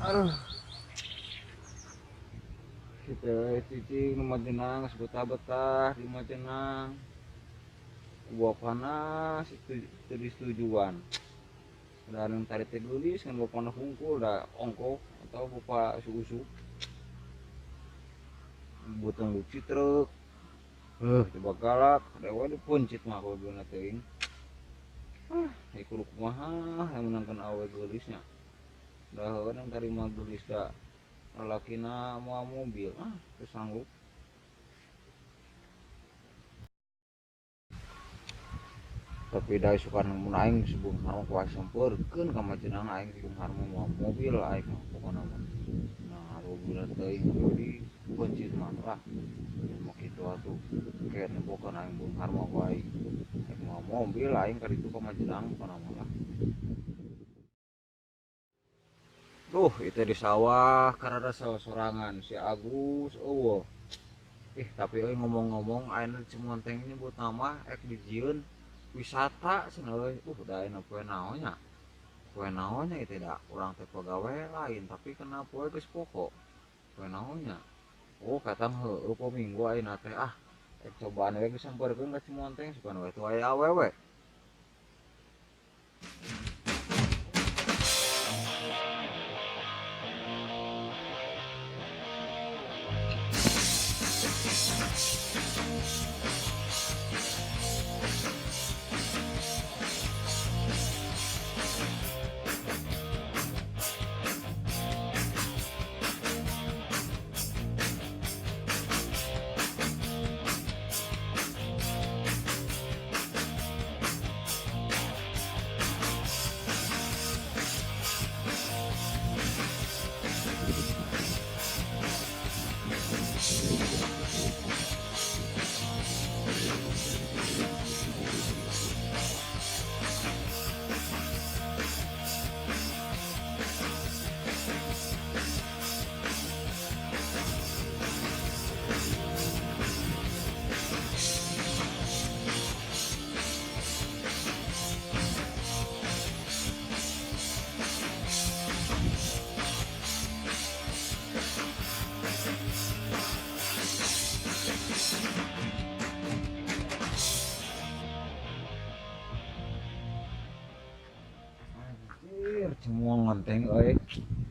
Aduh. Kita cicing nu majenang geus betah-betah di majenang. Ku bapana teu disetujuan. Da anu tadi teh geulis ngan bapana hungkul da ongkoh atau bapa suusuk. Beuteung luci truk. Heuh, coba galak, dewa dipeuncit mah kudu teuing. Ah, ieu kudu kumaha yang meunangkeun awewe geulisnya. Da heueuh nang tarima geulis da lalakina moal mobil, ah teu sanggup. Tapi da isukan mun aing geus beunghar mah ku aing sampeurkeun ka majenang aing beunghar mah moal mobil aing mah pokona mah. Nah, mobilna teuing dipeuncit mah lah. Mah kitu atuh. Ke nempokeun aing beunghar mah ku aing. Aing moal mobil aing ka ditu ka majenang pokona mah lah. Duh, itu di sawah karena sorangan si Agus eueuh. Ih, tapi euy ngomong-ngomong ayeuna di Cimonteng nyebut nama ek dijieun wisata cenah euy. Da ayeuna poe naon nya? Poe naon nya ieu teh da urang teh pagawe lain tapi kena poe geus poho. Poe naon nya? Oh, katang heueuh poe Minggu ayeuna teh ah. Ek cobaan we disampeurkeun ka Cimonteng sugan we teu aya awewe. Anjir, Cimonteng euy.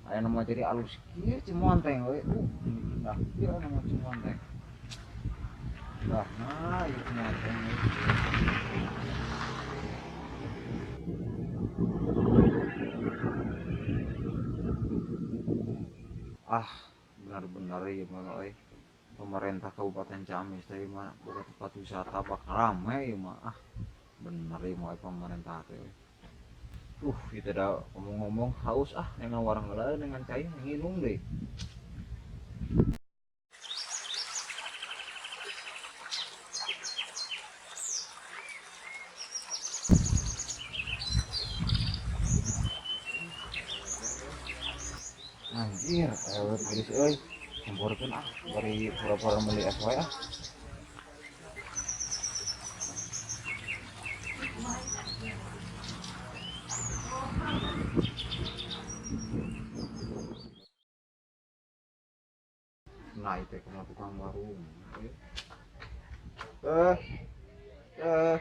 Aya mah jadi alus kieu Cimonteng euy. Indah kieu aya mah Cimonteng. Dah, nah ieu Cimonteng euy. Ah, benar-benar ieu mah euy. Pemerintah Kabupaten Ciamis teh mah boga tempat wisata bakal rame ieu mah. Ah, bener ieu mah pemerintah teh. Itu dah ngomong-ngomong haus ah, dengan warang heula dengan cai nginum deh. Anjir, awewe geulis euy. Sampeurkeun ah, bari pura-pura meuli es wae ah. Nah, itu kena tukang warung. Eh, eh.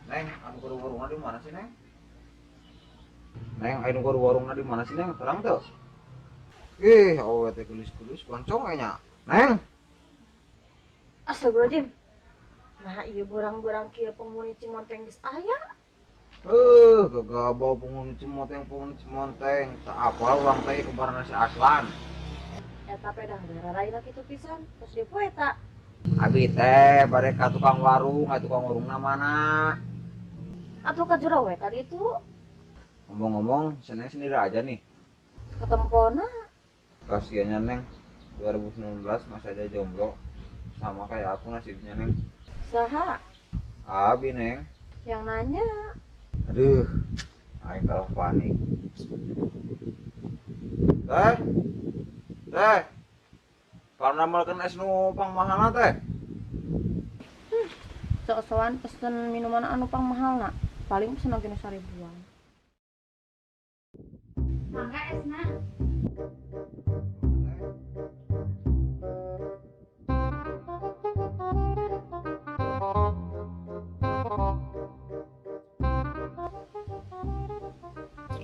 Neng, anu kudu warungna di mana sih, Neng? Neng, anu kudu warungna di mana sih, Neng? Terang teu? Ih, awewe teh geulis-geulis koncong nya. Neng. Astagfirullahaladzim. Nah, ieu burang-burang kieu penghuni Cimonteng geus aya. Gagabau penghuni Cimonteng, penghuni Cimonteng. Tak apal urang teh kebarana si Aslan. Eta pedah raraina kitu pisan, terus dia poe eta. Abi teh bade ka tukang warung, ka tukang warungna mana? Atuh ka jero we tadi itu. Ngomong-ngomong, si Neng sendiri aja nih. Ketempona. Kasiannya Neng, 2019 masih aja jomblo. Sama kayak aku nasibnya Neng. Saha? Abi Neng. Yang nanya. Aduh, aing kalah panik. Teh, teh, panamelkeun es nu pangmahalna teh. Sok-sokan pesen minuman anu pangmahalna. Paling pesen oge nu 1000-an. Mangga esna.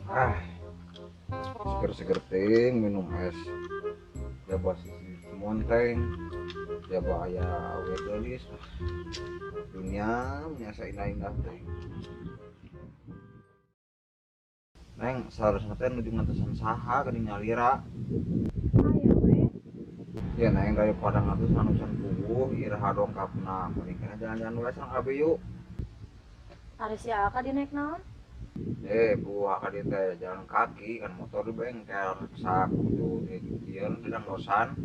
Ah, seger-seger ting minum es. Jaba sisi Cimonteng, jaba aya awe geulis. Dunia menyasa indah-indah teh. Neng, seharusnya teh nuju ngantosan saha geuning nyalira. Aya we. Ya neng daripada ngantosan urusan puguh iraha dongkapna. Mending kana jalan-jalan wae sareng abi yuk. Ari si Aka dinaik naon? Buah ka dieu teh jalan kaki kan motor di bengkel rusak kudu di dieu di dangdosan.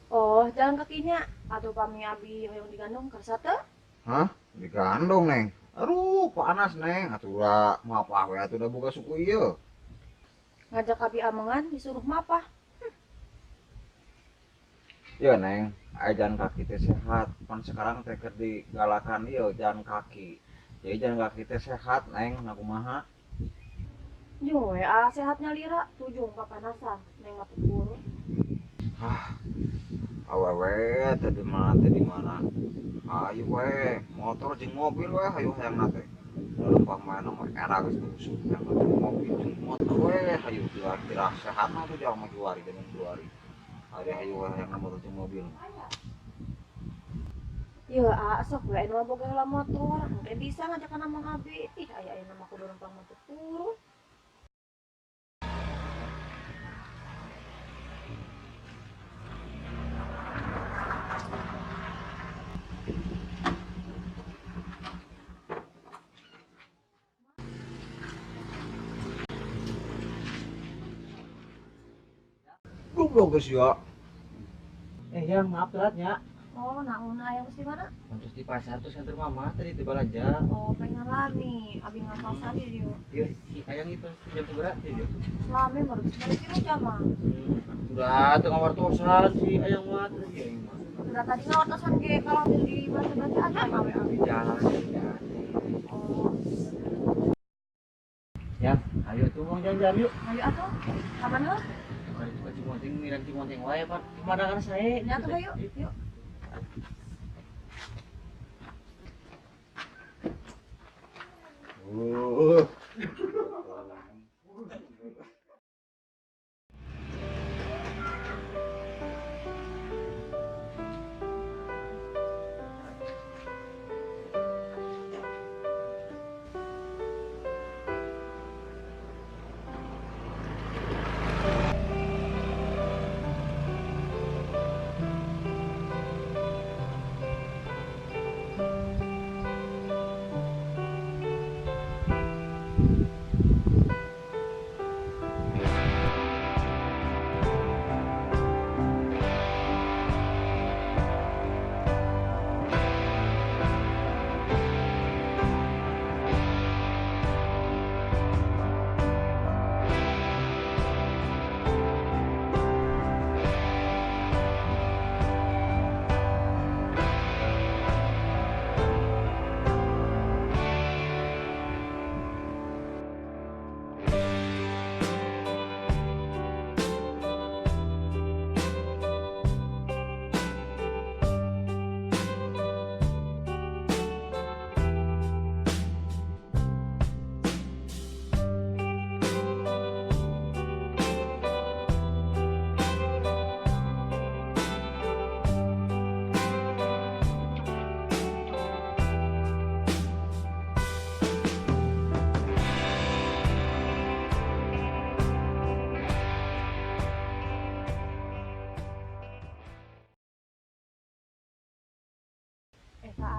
Oh, jalan kakinya. Atuh pami abi hoyong digandong kersa teu? Hah? Digandong, Neng? Aduh, panas, Neng. Atuh da mapah we atuh da boga suku ieu. Ngajak abi amengan disuruh mapah. Ya, Neng, aya jalan kaki teh sehat. Pan sekarang teh keur digalakan ieu jalan kaki. Jadi jalan kaki teh sehat, Neng, nah kumaha? Yo, we ah sehatnya lira, tujung papanasan, Neng mah teu. Hah. Awewe teh di mana teh di mana? Ayo we, motor jeung mobil we hayu hayangna teh. Leumpang mah nomor era geus teu usum hayang mobil jeung motor we hayu kira-kira sehatna tuh jalma juari zaman juari. Ari hayu we hayangna motor jeung mobil. Ieu ah sok we anu boga heula motor, engke bisa ngajakan amang abi. Ih aya ayeuna mah kudu leumpang mah teu turun. Goblok geus ya. Yang maaf telatnya. Oh, naon aya geus di mana? Terus di pasar terus nganter mama tadi di balanja. Oh, pengen lami, abi ngapasan di dieu. Iya, si ayang itu jam berapa dia? Lami baru balik tilu jam mah. Udah teu ngawartosan si ayang mah terus ya mah. Udah tadi ngawartosan ge kalau di baca-baca aja mah we abi. Di jalan, ya. Oh. Ya, ayo tuh mau jalan-jalan yuk. Ayo atuh. Kapan heuh? Cimonteng, mirang Cimonteng wae, Pak. Pemandangan saya. Nya tuh ayo. Yuk.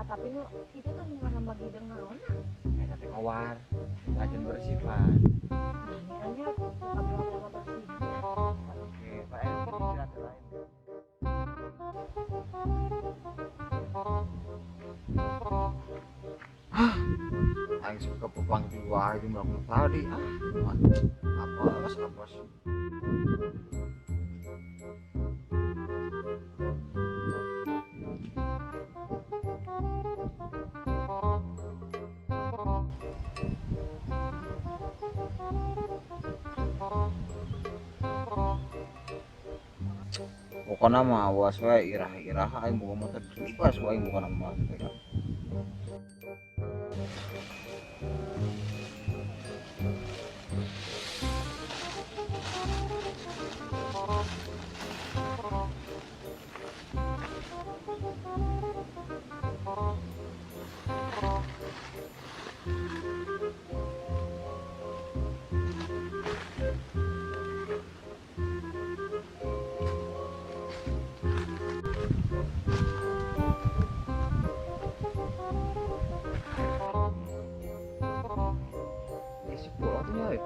Tapi nu itu tuh mana bagi dengauna? Eta teh kowar, lajeng bersifat. Makanya kabel sama bersih. Oke, Pak El, istirahat lain. Hah, aing suka pepang jiwa aing melakukan tadi. Ah, apes apes. Pokona mah awas we irah-irah aing boga motor bebas wae aing bukan mah teh. Si pulau tuh ya.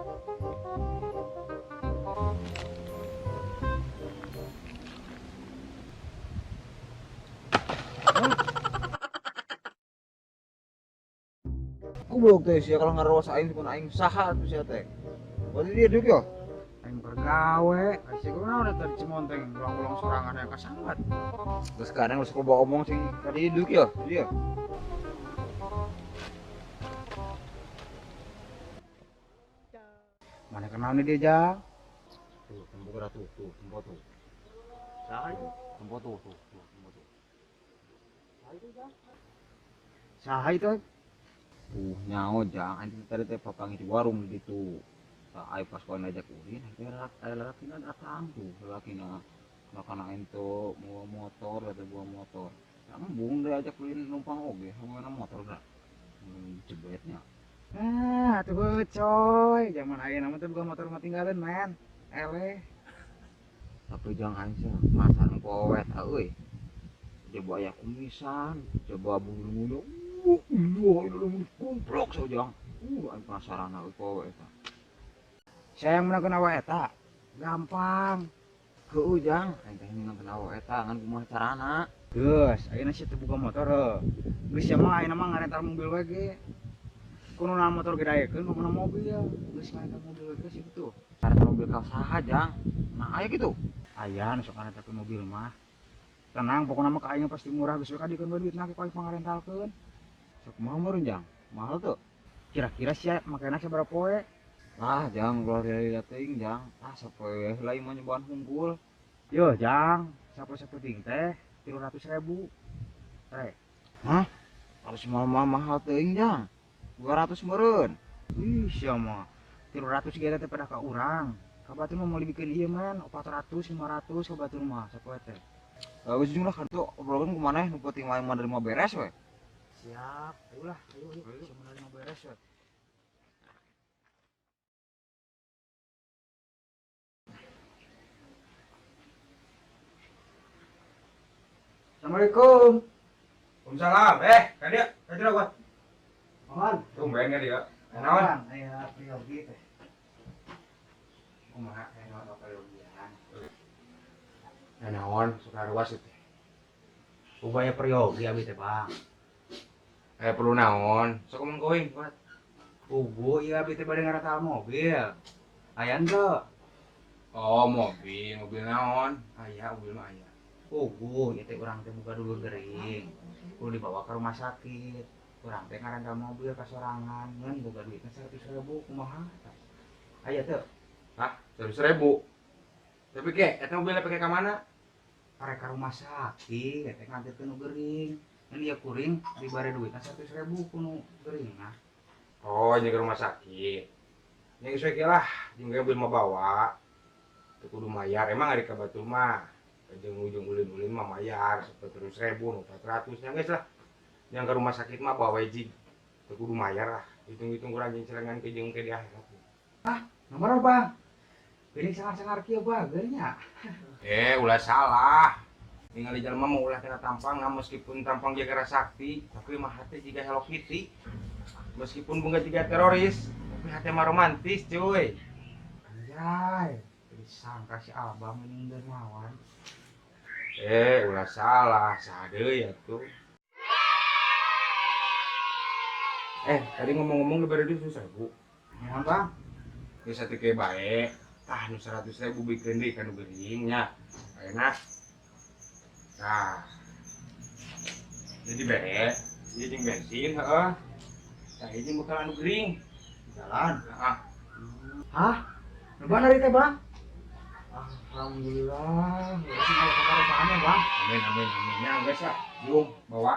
Goblok teh sia kalau ngaruas aing pun aing saha tuh sia teh. Berarti dia duduk ya? Aing bergawe, kasih gue udah tadi Cimonteng ulang-ulang sorangan yang kasambat. Terus sekarang harus bawa omong sing tadi duduk ya, dia. Mana kenal nih dia, Jang? Tuh, tempo gerak tuh, tuh, tempo tuh. Saha itu? Tempo tuh, tuh, tuh, tempo tuh. Saha itu? Tuh, nyaho, Jang. Anjing tadi teh papangi di warung di ditu. Tah ai pas kau ngajak ulin, aya lalakina datang tuh, lalakina. Makana ento bawa motor, atau bawa motor. Embung deh ajak ulin numpang oge, bawa motor dah. Jebetnya. Ah, tuh coy, zaman ayeuna mah teh bukan motor mah tinggalin, men. Eleh. Tapi jangan aing sih, penasaran poe eta euy. Coba aya kumisan, coba bulu-bulu. Iya, komplok so jang. Aing penasaran euy poe eta. Saya yang menang kena wae eta. Gampang. Heueuh jang, aing teh menang kena wae eta ngan kumaha carana? Geus, ayeuna sih teu buka motor heuh. Geus sia mah ayeuna mah ngarental mobil we ge. Kuno na motor ge daekeun kuno mobil. Geus ngarental mobil we geus itu. Ngarental mobil ka saha jang? Nah, aya kitu. Aya nu sok ngarentalkeun mobil mah. Tenang, pokona mah ka aing pasti murah geus we kadikeun we duitna ke aing pangarentalkeun. Sok kumaha meureun jang? Mahal teu? Kira-kira sia makena sabaraha poe? Ah, jang ulah lila teuing jang. Ah, sapoe heula ieu mah nyobaan hungkul. Yo, jang, sapoe sapenting teh 300.000. Rek. Hah? Harus mahal mahal teuing jang. 200 meureun. Ih, sia mah. 300 ge teh pada ka urang. Ka batur mah moal dibikeun ieu man, 400, 500 ka batur mah sapoe teh. Geus jung lah kartu obrolan ku maneh nu penting mah menerima beres we. Siap, ayolah, ayo ayo, siap menerima beres we. Assalamualaikum. Waalaikumsalam. Ka dia, ka dia gua. Paman. Tumben ka dia. Naon? Aya priyogi teh. Kumaha aya naon priyogian? Ya naon, suka ruas itu. Ubaya priyogi abi teh, Bang. Perlu naon? Sok ngomong koin, kuat. Ubu ieu abi teh bade ngarental mobil. Aya henteu? Oh, mobil, mobil naon? Aya, mobil mah aya. Ugu, ieu teh urang teh boga dulur gering. Kudu dibawa ke rumah sakit. Urang teh ngarental mobil ka sorangan, ngan boga duitna 100.000 kumaha? Aya teu? Hah? 100.000? Tapi ke, eta mobilnya pake ka mana? Pake ka rumah sakit, eta nganterkeun nu gering. Ngan ieu kuring dibare duitna 100.000 ku nu gering nah. Oh, jeung ke rumah sakit. Nya geus we kieu lah, jeung mobil mah bawa. Teu kudu mayar, emang ari ka batur mah. Jeung ujung ulin-ulin mah mayar 100.000, nu 400 nya geus lah. Yang ke rumah sakit mah bawa jig. Teu kudu mayar lah. Hitung-hitung kurang jeung celengan ke jeung ke di akhirat. Hah? Nomor apa, Bang? Geuning sangar-sangar kieu bager nya. Ulah salah. Ningali jelema mah ulah kena tampang, nah, meskipun tampang jaga sakti, tapi mah hati jiga Hello Kitty. Meskipun bunga jiga teroris, tapi hati mah romantis, cuy. Anjay, disangka si abang ini dermawan. Ulah salah, saha deui atuh. Tadi ngomong-ngomong diberi duit 100.000. Naon, Bang? Geus satu ke bae. Tah nu 100.000 bikeun deui ka nu geuring nya. Ayeuna. Tah. Jadi bere, ieu jeung bensin heeh. Tah ieu jeung bekal anu gering. Jalan. Heeh. Hah? Nu bener ieu teh, Bang? Alhamdulillah, sing aya kabarokahannya, Bang. Amin amin amin. Nya geus lah, jung bawa.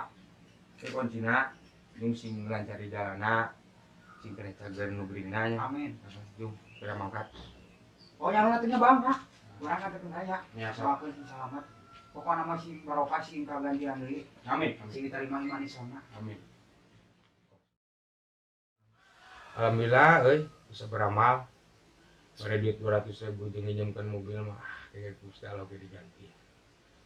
Ke kuncina, jung sing lancar di jalana. Sing kena cager nu geringna nya. Amin. Jung, kira mangkat. Oh, yang atunya Bang, ya. Urang ngatekeun aya. Nya sok. Doakeun sing salamet. Pokokna mah sing barokah sing kagantian deui. Amin. Amin. Sing diterima iman Islamna. Amin. Alhamdulillah euy, bisa beramal. Bare duit 200.000 jeung nginjemkeun mobil mah kayak Gusti Allah ge diganti.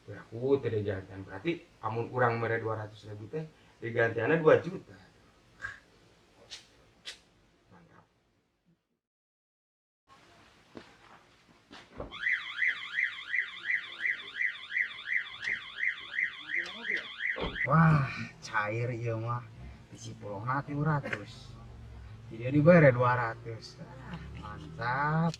Aku teu digantian berarti amun urang mere 200.000 teh digantianna 2 juta. Mantap. Wah, cair ieu mah. Di Cipulohna 300. Jadi dibere 200. Ah, mantap.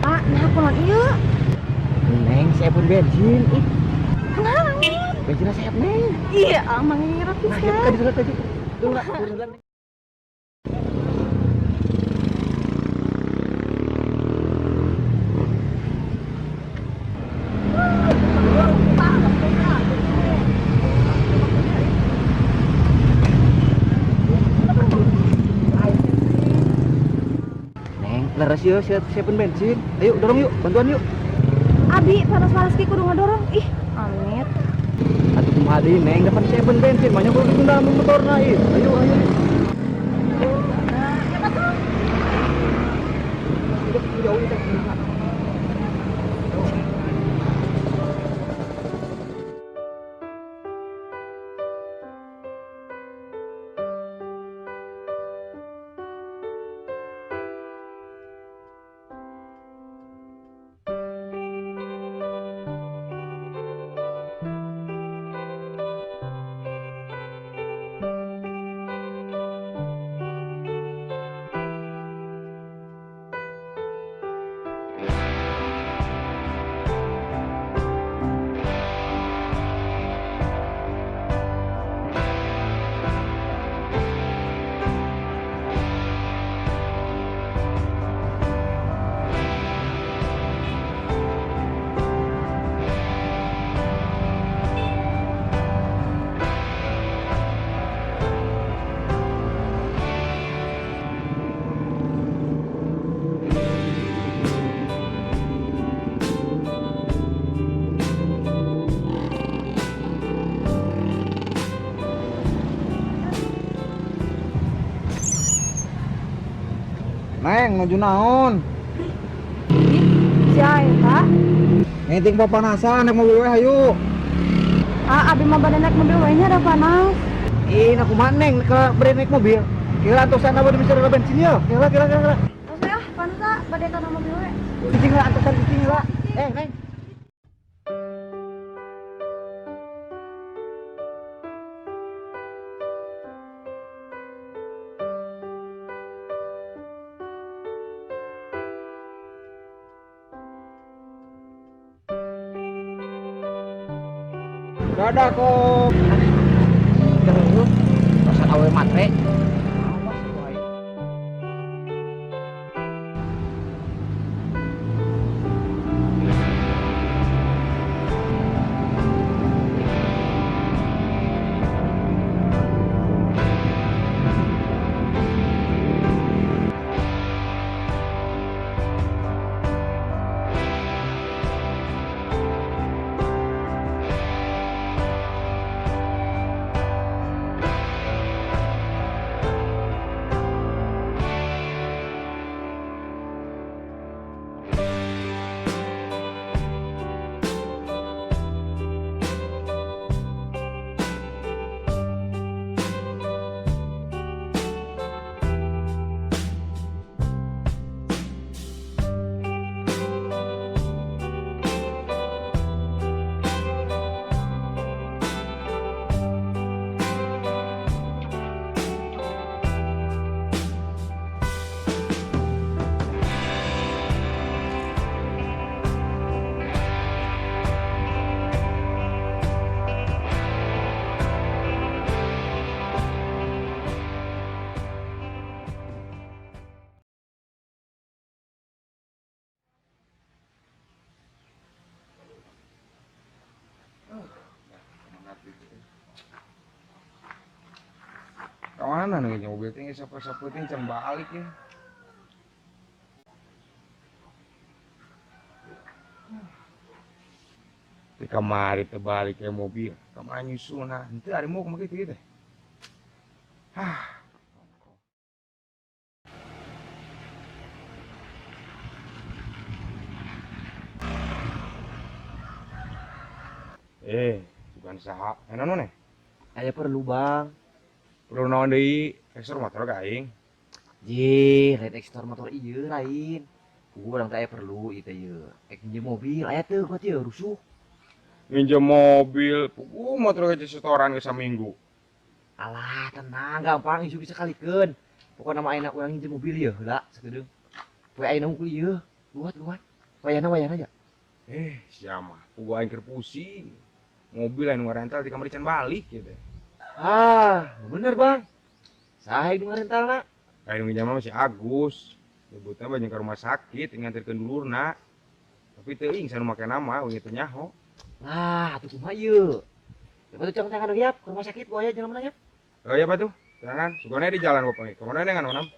Ah, nah kunaon ieu? Neng, saya pun bensin. Ih, Kunaon? bensinnya sehat, Neng. Iya, amang ngira Nah, pisan. ya, kan dulu tadi. Dulu, dulu. Neng, leres yuk, siapin bensin. Ayo, dorong yuk, bantuan yuk. Abi panas-panas ki kudu ngadorong. Ih, amit. Atuh kumaha deui, Neng, depan siapin bensin, banyak kudu ditunda motorna ih. Ayo, ayo. Jauh itu. Neng, nuju naon? Ih, si Aeta. Ngiting papanasan naik mobil we hayu. Ah, abi mah bade naik mobil we nya da panas. Ih, nah kumaha Neng ke bade naik mobil. Kira antosan apa bisa ada bensin ya? Kira kira kira. Kira. Terus we ah, panas ah, bade kana mobil we. Cicing lah antosan cicing lah. Eh, Neng. Dadah kok. Terus, masa awe matre. Awas wae. Mana nih mobil teh siapa-siapa teh can balik ya. Di kamari teh balik ya mobil. Kamari nyusul nah, henteu ari mau kumaha kitu teh. Hah. Bukan saha. Naon nih? Aya perlu, Bang. Perlu naon deui? Ekspor motor ka aing. Jih, lain ekspor motor ieu lain. Urang teh aya perlu ieu teh ieu. Ek minjem mobil aya teu kuat ieu rusuh. Minjem mobil, puguh motor ge setoran ge saminggu. Alah, tenang, gampang isu bisa kalikeun. Pokona mah ayeuna urang minjem mobil ieu heula sakedeung. Poe ayeuna hungkul ieu, luat-luat. Wayahna ya. Sia mah, puguh aing keur pusing. Mobil anu ngarental di kamar can balik gitu. Ah, bener Bang. Saha nu ngarentalna? Anu nginjem mah si Agus. Nyebutna banyak ke rumah sakit nganterkeun dulurna. Tapi teuing sanu make nama we teu nyaho. Lah, atuh kumaha ieu? Ya batu cang tangan yap, ke rumah sakit boya jalan mana yap? Oh iya batu, tangan. Sugone di jalan bapak. Kemana dengan onam?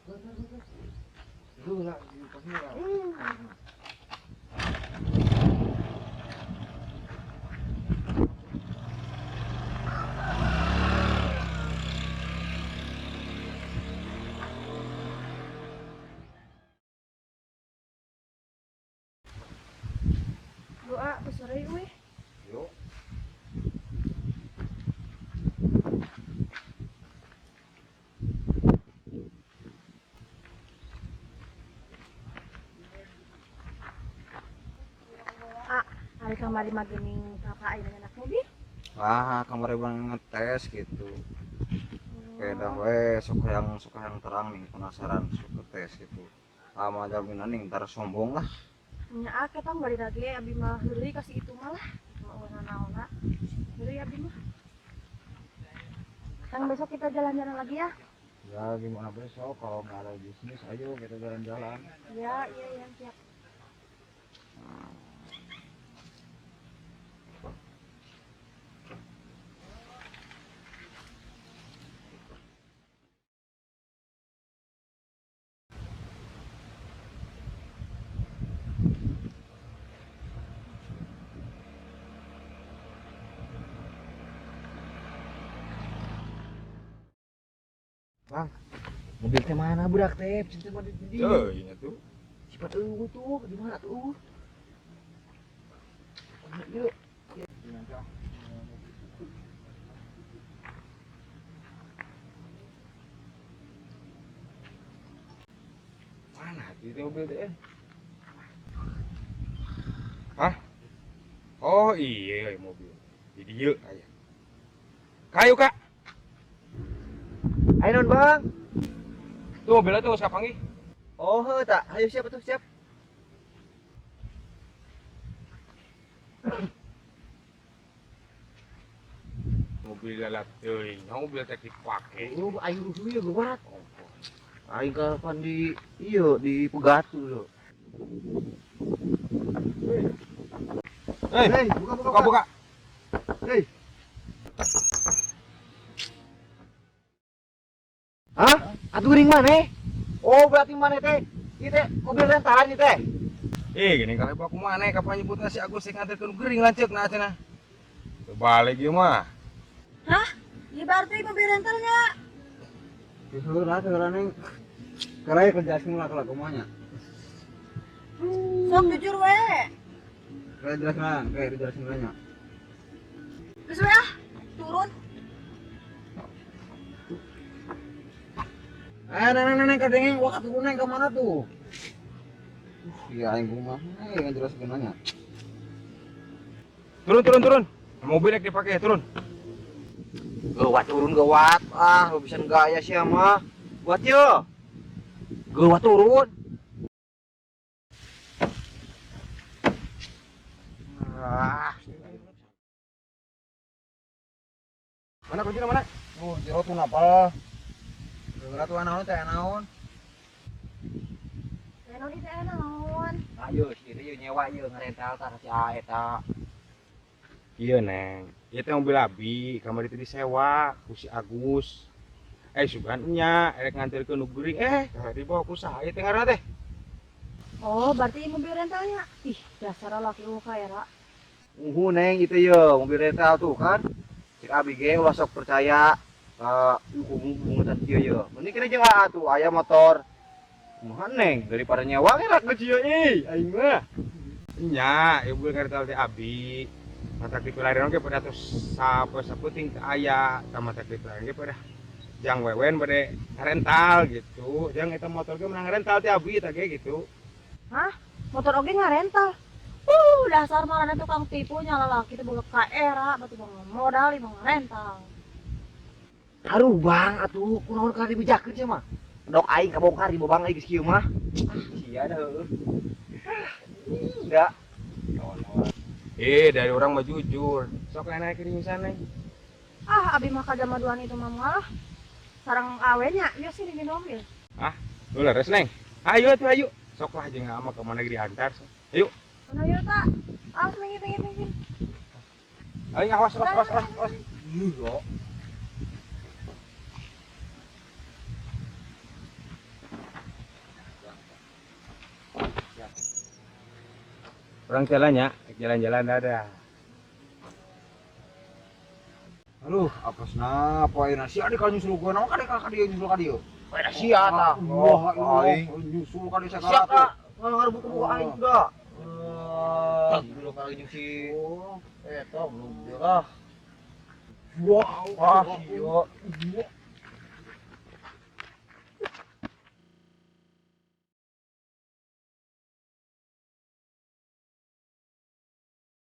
Doa ke sore weh. Yuk. Ari kamari mah geuning kakak aing anak mobil. Ah, kamari bang ngetes gitu. Kayak we sok yang terang nih penasaran sok ngetes gitu. Lama jaminan nih ntar sombong lah. Nya ah kita bari lagi abi mah heureuy kasih itu mah lah. Mau naon-naonna. Heureuy abi mah. Kang besok kita jalan-jalan lagi ya. Ya gimana besok kalau nggak ada bisnis ayo kita jalan-jalan. Ya, iya ya, siap. Bang, mobil teh mana budak teh? Cinta mah di Teuing atuh. Sifat eueuh tuh, di mana tuh? Yuk. Mana itu mobil teh? Hah? Oh iya mobil. Di dieu aya. Kayu, Kak. Ayo non Bang. Tuh mobilnya tuh siapa panggil? Oh tak, ayo siap tuh siap. Mobil lalat teuing, mobil teh dipake. Oh, aing rusuh ieu geuwat. Aing kapan di ieu di pegat dulu. Hei, buka. Hei. Hah? Atuh geuning maneh? Oh, berarti maneh teh ieu teh mobil rentalan ieu teh. Gini kalau aku maneh kapan nyebutna si Agus sing nganterkeun geuring lanceuk na cenah. Teu balik ieu mah. Hah? Ieu berarti mobil rentalnya. Heula heula neng. Karaya kerja semula kalau kumanya. Sok jujur we. Kayak jelas kayak dijelasin nanya. Geus we ah, turun. Neng, kadengeng, wah tuh neng kemana tuh? Iya, aing kumaha, yang jelasin nanya. Turun. Mobil rek dipake, turun. Gawat turun gawat, ah, lu bisa gaya sih mah. Buat yo. Gawat turun. Ah. Mana kuncinya mana? Oh, jero tuh napal. Geura tuh naon teh naon? Teh naon teh naon? Ayo, si ieu nyewa ieu ngarental tah si A eta. Iya, Neng. Ieu teh mobil abi, kamari teh disewa ku si Agus. Sugan nya erek nganterkeun nu geuring dibawa ku saha ieu teh ngaranna teh? Oh, berarti mobil rentalnya. Ih, dasar laki lu kaya. Uhu neng itu ya mobil rental tuh kan. Cek abi ge ulah sok percaya ka hubung-hubungan kieu ye. Mending kena jeung aa tuh aya motor. Kumaha neng daripada nyewa ge rak geus ieu euy aing mah. Nya, ieu mobil rental teh abi. Matak dipilarian ge pada tos sapeting teu aya, tah matak dipilarian ge pada jang wewen bade rental gitu. Jang eta motor ge menang rental teh abi tah ge gitu. Hah? Motor oge ngarental. Dasar marana tukang tipu nya lalaki teh boga kaera batu bang modal di bang rental. Aduh bang atuh kunaon kana dibejakeun sia mah. Dok aing kabongkar di bobang aing geus kieu mah. Sia dah heueuh. Enggak. Dari orang mah jujur. Sok naik ke dieu sana. Ah, abi mah kajamaduan itu mah malah. Sarang awenya, ieu sih di mobil. Ah, lu leres neng. Ayo tuh ayo. Sok lah jeung ama ke mana diantar. Sok. Ayo. Mana yuk tak? Awas minggir minggir minggir. Ayo awas awas awas awas. Awas. Iya. Orang jalannya, jalan-jalan dadah. Aduh, apa senapa ayeuna sia di nyusul gua naon ka dieu nyusul ka dieu. Sia tah. Wah, aing nyusul ka dieu Sia sagala ka ngarebut-rebut aing juga. Belum kali jeung si eta belum dia lah. Wah, Wah, sia.